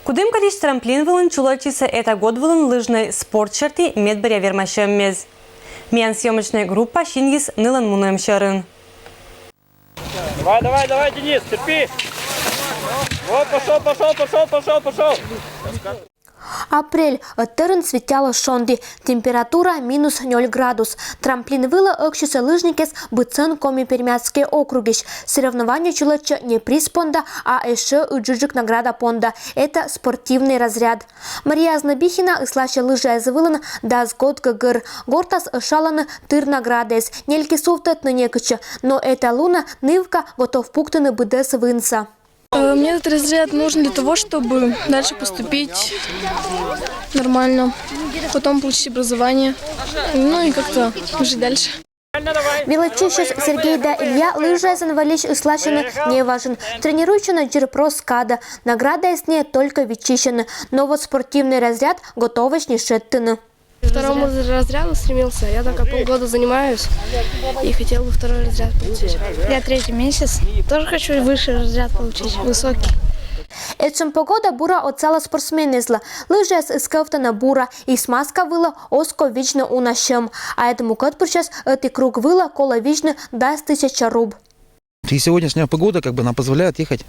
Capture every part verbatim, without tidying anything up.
Кудымкарысь трамплин вылын чулӧдчисӧ этагод вылын лыжнӧй спорт серти медбӧръя вермасьӧммез. Миян съёмочнӧй группа синйис нылӧн мунӧм сьӧрын. Давай, давай, давай, Денис, терпи. Вот, пошёл, пошёл, пошёл, пошёл, пошёл. Апрель, ӧтарӧн свиталӧ шонді, температура минус нёль градус. Трамплин вылӧ ӧксисӧ лыжникъяс быдсӧн Коми-Пермяцкӧй округысь. Соревнование чулӧдчӧ не приз понда, а ещӧ ыджыдджык награда понда. Это спортивный разряд. Мария Знобихина ысласьӧ лыжаяс вылын дас год гӧгӧр. Гортас ӧшалӧны тыр наградаыс, нелькӧ сувтӧдны некытчӧ, но эталунӧ нывка готов пуктыны быдӧс вынсӧ. Э, мне этот разряд нужен для того, чтобы дальше поступить нормально, потом получить образование, ну и как-то жить дальше. Велӧдчысьяс Сергей да Илья лыжаясӧн вӧлісь ысласьӧны неважӧн. Тренируйтчӧны дзир прос кадӧ. Наградаэс найӧ только виччысьӧны. Но вот спортивный разряд готовӧсь не шедьтыны. Второму разряду стремился. Я только полгода занимаюсь и хотел бы второй разряд получить. Я третий месяц. Тоже хочу высший разряд получить, высокий. Этшӧм погода бура отсалӧ спортсменъяслы. Лыжаяс ыс кӧвтӧны бура, и смазка вылӧ оз ков видзны уна сьӧм. А ӧд мукӧд пырсяс: ӧти круг вылӧ колӧ видзны дас тысяча руб. И сегодняшняя погода как бы нам позволяет ехать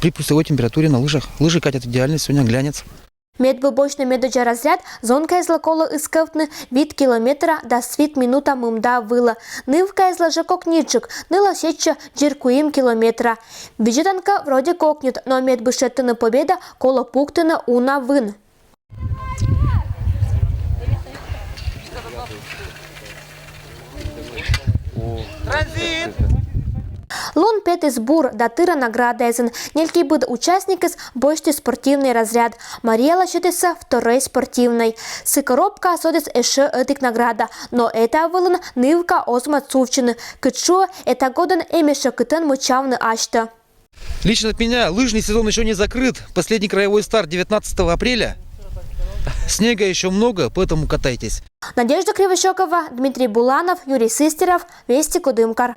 при плюсовой температуре на лыжах. Лыжи катят идеально, сегодня глянец. Медбӧ босьтны медводдза разряд, зонкаяслы колӧ ыс кӧвтны вит километра дас вит минута мында вылӧ. Нывкаяслы жӧ кокниджык, нылӧс сетчӧ дзир куим километра. Видзӧдан кӧ, вроде кокньыд, но медбӧ шедьтыны победа, колӧ пуктыны уна вын. Лун петіс бур да тырӧ наградаэзӧн. Нелькибыд участникыс босьтіс спортивный разряд. Мариялы сетісӧ вторӧй спортивнӧй. Сы коробкаӧ содіс ещӧ ӧтик награда. Но этав вылын нывка оз мӧд сувтчыны. Кыдз шуӧ, этагодын эм ещӧ кытӧн мыччавны асьтӧ. Лично от меня: лыжный сезон еще не закрыт. Последний краевой старт девятнадцатого апреля. Снега еще много, поэтому катайтесь. Надежда Кривощёкова, Дмитрий Буланов, Юрий Сыстеров, Вести, Кудымкар.